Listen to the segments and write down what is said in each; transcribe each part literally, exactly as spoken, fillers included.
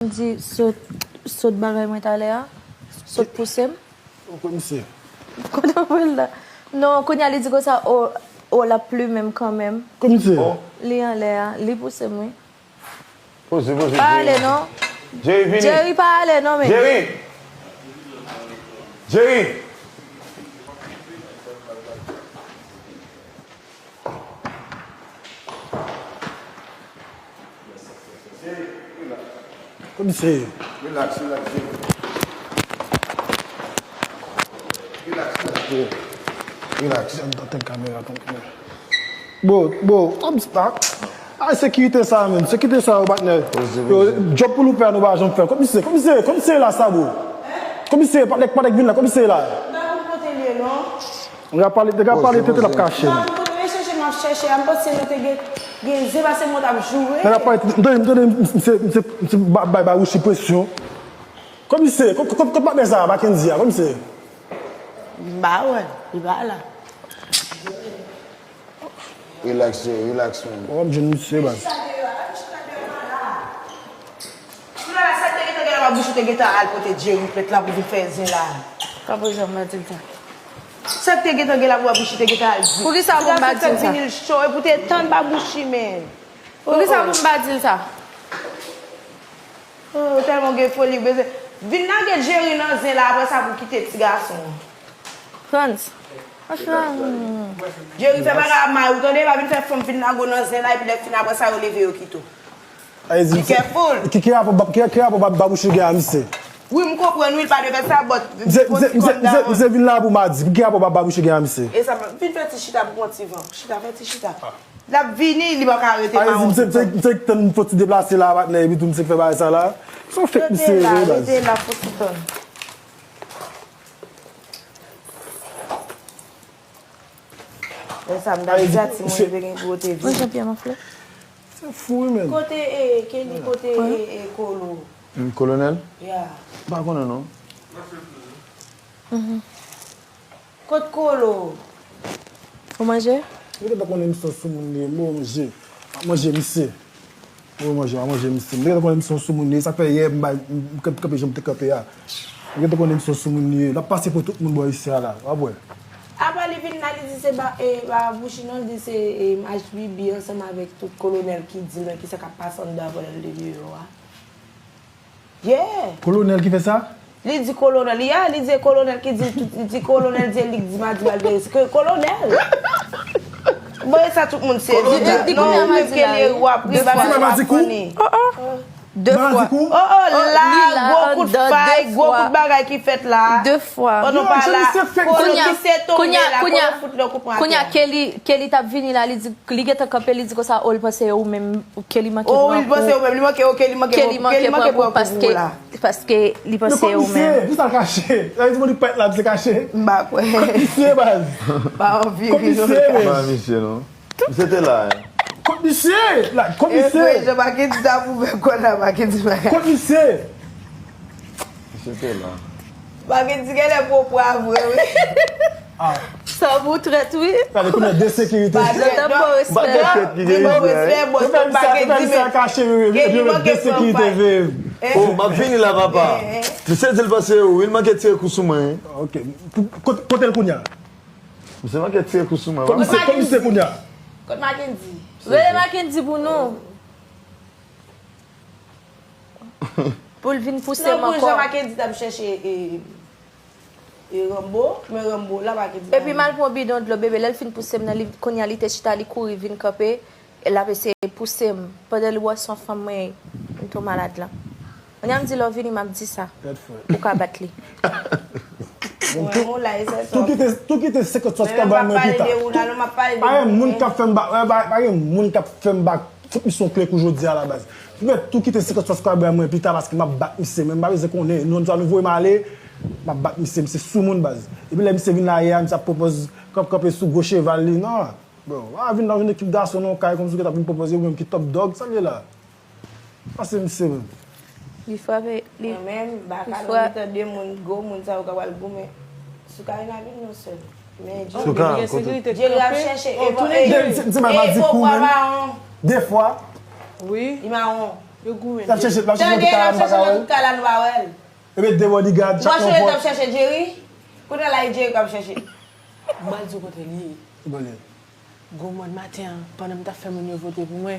M di sot, sot bagay mwen talè a. Sot pouse m. Ou komisè. Kote w pran l la? Non, kounye a li di konsa, o, o l ap plimen m kanmenm. Komisè. Li anlè a, li pouse m, wi. Poze, poze, pa ale non. Jerry, vini. Jerry, pa ale non, men. Jerry! Jerry! Komisè. Relax, relax, Jerry. Relax, relax, Jerry. Relax. Antann kamera, antann kamera. Bro, bro, stop, stop. Ay, sekirite sa, menm. Sekirite sa, yo, patnè. Yo, djòb pou nou fè, nou pa janm fè. Komisè, komisè, komisè la, sa, bro. Komisè, pa nèg, pa nèg vin la, komisè la. M pa konn kote l ye, non. Nèg ap pale, nèg ap pale, tete l ap kache. Non, m konn chèche, m ap chèche. M panse nou te gen, gen zen, pase mwen t ap joure. Nèg ap pale, m tande, m tande, m se, m se, m se ba, bay, bay Wouchi presyon. Komisè, kot, kot, kot patnè sa, Mackendy a, komisè? M pa wè, li pa la. Relax, Jerry, relax, man. Ou ap jwenn misye, baz. Chita deyò a, chita deyò a la. Chita la, sa te gentan gen la, Babouch te gentan al kote Jerry plent la pou vin fè zen la. Ka prezan m pa di l sa. Sa te gentan gen la, Babouch te gentan al di. Poukisa pou m pa di l sa? Vini l cho, epi w te tann Babouch, men. Poukisa pou m pa di l sa? Oh, tèlman w gen foli, w bezwen. Vin lage Jerry nan zen la, apre sa pou kite ti gason an. Frantz. Franchman. Jerry fè bagay a may ou tande, pa vin fè fanm vin lage w nan zen la, epi lè fini apre sa yo leve yo kite w. Be careful. Ki, ki rapò, ki, ki rapò Babouch gen a misye? Wi, m konprann, wi, l pa dwe fè sa, but. Misye, misye, misye, misye vin la pou madi. Ki rapò Babouch gen a misye? E sa, vin fè ti chita pou pran ti van. Chita, fè ti chita. L ap vini, li pa ka rete mawon tout tan. Misye, misye, misye tann fò ti deplase la, patnè, epi tou misye k fè bagay sa la. Se yon fake misye ye, baz. Rete la, rete la, fò ti tann. Lè sa, m ta di a timoun yo te gen pou yo te vini. Mwen, Jean Pierre Manflon. Se fou, wi, men. Kote, e, Kelly, kote, e, e, Kolo? Kolonèl? Yeah. M pa konnen, non. Kot Kolo? Ou manje? Ou gentan konnen misye yon soumoun li ye, manje. M ap manje misye. Ou manje, m ap manje misye. M gentan konnen misye yon soumoun li ye. Sa k fè yè m bay, m kanpe jan m te kanpe a. M gentan konnen misye yon soumoun li ye. L ap pase pou tout moun bò isi a la. W ap wè. Apa li vin la, li di se ba, e, ba Bouchi non, li di se, e, H B B ansanm avèk tout kolonèl ki di l, men kisa k ap pase anndan avè l deyò a. Yeah. Kolonèl ki fè sa? Li di kolonèl, yeah, li di kolonèl ki di, li di kolonèl di li k di Madi Malveris. Ke kolonèl? Bon, e sa tout moun sezi. Di, di, di non, kounye a Madi la, wi. De fwa. Madi kou? Oh, oh. De fwa. Madi kou? Oh, oh, la, gwo kout fay, gwo kout bagay ki fèt la. De fwa. Pandan pa la, Kolo ki se tonbe la, Kolo fout lè kou pran atè. Kounye a Kelly, Kelly t ap vini la, li di Li gentan kanpe, li di konsa, o, li panse ou menm, ke li manke pran kou. O, wi, li panse ou menm, li manke, oke, li manke pran kou, paske, paske li panse ou menm. Men komisè, pou sa l kache? Sa vle di moun li pa t la, misye kache? M pa kwè. Kot misye, baz? Pa anvi ri non. Kot misye, men? Pa misye, non. Misye te la, hein. Kot misye? La, kot misye? E, Jean Mackendy ta pou fè kò la, Mackendy pa ka. Kot misye? Misye te la. Mackendy genlè pwopwa vre, wi. Ah. Sa pou trèt, wi. Gade, kounye a de sekirite. Pa trèt, non. Pa trèt ki gen respè, bòs, Mackendy, men Kelly manke pran fay. Oh, m ap vini la, papa. Misye di l panse ou, wi, l manke tire kou sou mwen, wi. Ok. Pou, kote, kote l kounye a? Misye manke tire kou sou mwen, wi. Kot misye, kot misye kounye a? Kot Mackendy? Rele Mackendy pou nou. Pou l vin pouse m ankò. Non, pou jan Mackendy t ap chèche, e, e, Rambo, men Rambo la Mackendy pa vini. Epi m al pran bidon dlo, bebe, lè l fin pouse m nan, li, kounye a li te chita, li kouri vin kanpe, e l ap eseye pouse m. Pandan li wè se yon fanm mwen ye, m tou malad la. Kounye a m di lè w vini, m ap di sa. Ou ka bat li. Tou kite, tou kite senkant subscriber mwen pita. Pa gen moun k ap fè m ba, pa, pa gen moun k ap fè m ba. Fout misye yon kle kou jodi a la baz. Ou mèt tou kite senkant subscriber mwen pita paske m ap bat misye, men m pa bezwen konnen. Nou, nou voye m ale, m ap bat misye, misye soumoun baz. Epi lè misye vin la yè a, misye ap pwopoze kanp kanpe sou gwo cheval li. Non. Bro, w a vin la, w jwenn ekip gason nan yon kay kòmsi w gentan vin pwopoze ou menm ki top dog, sa l ye la? Pase misye menm. Li frape, li, mwen menm, baka nan mitan de moun, gwo moun sa yo ka pral goumen. Sou Karina vin non sèl. Men Jerry ap chèche, e, e, e, e, pokwa mawon. De fwa. Wi. Li mawon. Yo goumen. L ap chèche, l ap chèche nan tout kay la, m pa ka wè l. Tout kay la, nou pa wè l. Epi de bodyguard, chak nan pòt. Mwen chwe l t ap chèche Jerry. Kounye a la, e Jerry k ap chèche. M pral di w kote li ye. Ki bò l ye? Gwo mòn maten an, pandan m t ap fè moun yo vote pou mwen,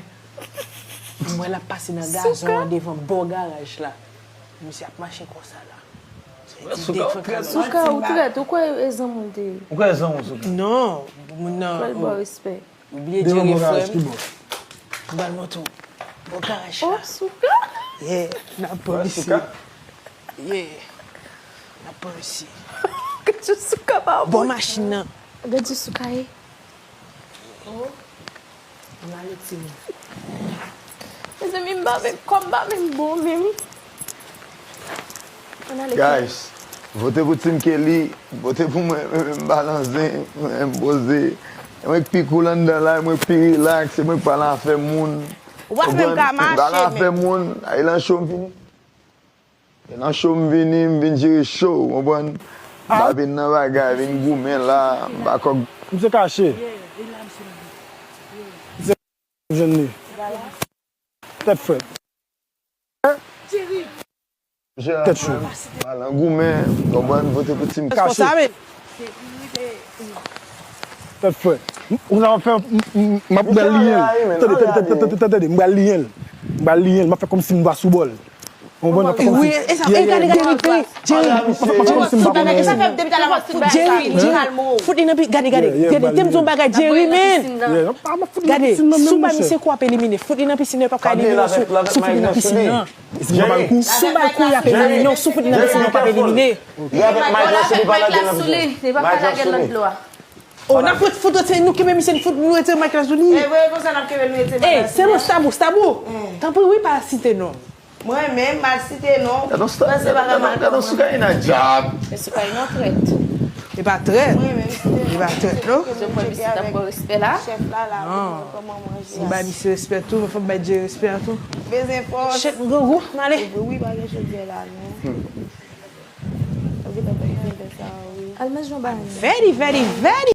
m wè l ap pase nan gazon an devan bò garaj la. Misye ap mache konsa la. Souka, ou trèt. Souka, ou trèt. Ou kwè e zanmi w te ye? Ou kwè e zanmi w, Souka? Non, moun nan. Fè l ba w respè. Ou bliye Jerry, frè m. M ba l montre w. Bò garaj la. Oh, Souka. Yeah, n ap pran misye. Yeah. N ap pran misye. Gade Souka pa bon. Bò machin nan. Gade Souka ye. Oh. Ann ale, timoun. Mezanmi, m pa menm, kò m pa menm bon menm. Ann ale, Guys, vote pou Team Kelly, vote pou mwen, mwen menm m pa nan zen, mwen menm m poze. E mwen k pi cool anndan la, e mwen k pi relax, e mwen k pa nan afè moun. Ou pa menm ka mache, men. M pa nan afè moun, ay lan cho m vini. E nan cho m vini, m vin jere cho, ou konprann? Ah. M pa vin nan bagay, vin goumen la, m pa kòk. Misye kache. Misye jwenn li. Tèt frèt. Tèt cho. Mal an goumen, ou konprann, vote pou Team Kache. Tèt frèt. Ou sa fè, m, m, m ap bal liyen. Tande, tande, tande, tande, tande, m bal liyen. M bal liyen, m ap fè kòmsi m pa sou bòl. Ou konprann? M ap fè kòmsi. Wi, e sa, e gade, gade, Jerry, Jerry, Jerry, fout li nan pi, gade, gade, gade, te m di w bagay, Jerry, men. Gade, si w ba misye kou, w ap elimine. Fout li nan pisin nan, yo p ap ka elimine w si w fout li nan pisin nan. Si w ba l kou, si w ba l kou, y ap elimine w. Si w fout li nan pisin nan, w p ap elimine. Li avèk mic la sou li, li p ap ka lage l nan dlo a. Oh, n ap fout, fout retire, nou kenbe misye, n fout, nou retire mic la sou li. E, voye konsa n ap kenbe, nou retire mic la sou li. Ey, se bon, Stabou, Stabou. Tanpri wi, pa site non. Mwen menm, m al site non. Gad on Stabou, gad on, gad on Souka in a job. E Souka in a trèt. E pa trèt. Mwen menm, site non. E pa trèt, non. Se mwen misye t ap ba w respè la. Chèf la, la, kòman manje a. M bay misye respè tou, men fò m bay Jerry respè a tou. Bezwen fòs. Shit, m grangou, m ale. Wi, pa gen chodyè la, non. Ou gentan fè yon fè sa, wi. Al manje yon bagay. Very, very, very.